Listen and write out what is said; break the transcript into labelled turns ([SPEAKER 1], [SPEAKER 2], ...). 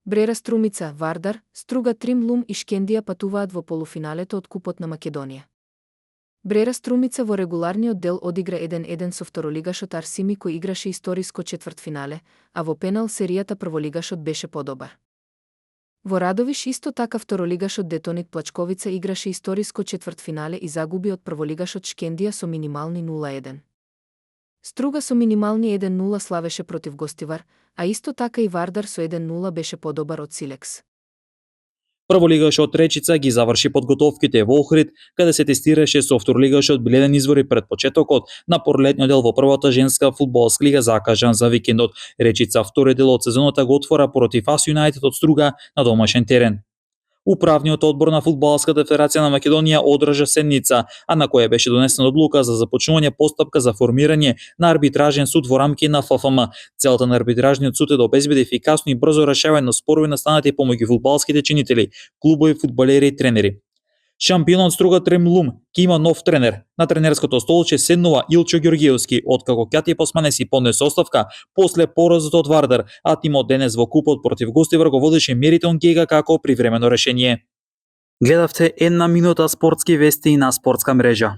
[SPEAKER 1] Брера Струмица, Вардар, Струга Тримлум и Шкендија патуваат во полуфиналето од Купот на Македонија. Брера Струмица во регуларниот дел одигра 1-1 со второлигашот Арсими кој играше историско четвртфинале, а во пенал серијата прволигашот беше подобар. Во Радовиш исто така второлигашот Детонит Плачковица играше историско четвртфинале и загуби од прволигашот Шкендија со минимални 0-1. Струга со минимални 1-0 славеше против Гостивар, а исто така и Вардар со 1-0 беше подобар од Силекс.
[SPEAKER 2] Прволигашот Речица ги заврши подготовките во Охрид, каде се тестираше со второлигашот Биледен Извори пред почетокот на пролетниот дел во првата женска фудбалска лига закажан за викендот. Речица втори дел од сезоната го отвора против АС Юнајтед од Струга на домашен терен. Управниот одбор на Фудбалската федерација на Македонија одржа седница, а на која беше донесена одлука за започнување постапка за формирање на арбитражен суд во рамки на ФФМ. Целта на арбитражниот суд е да обезбеди ефикасно и брзо решавање на спорови настанати помеѓу фудбалските чинители, клубови, фудбалери и тренери. Шампионот Струга Тремлум ќе има нов тренер. На тренерското столче седнува Илчо Ѓоргиевски, откако Кјатје Посмане си поднесе оставка после поразот од Вардар, а тимот денес во купот против Гостивар го водеше Меритон Гега како привремено решение. Гледавте една минута спортски вести на спортска мрежа.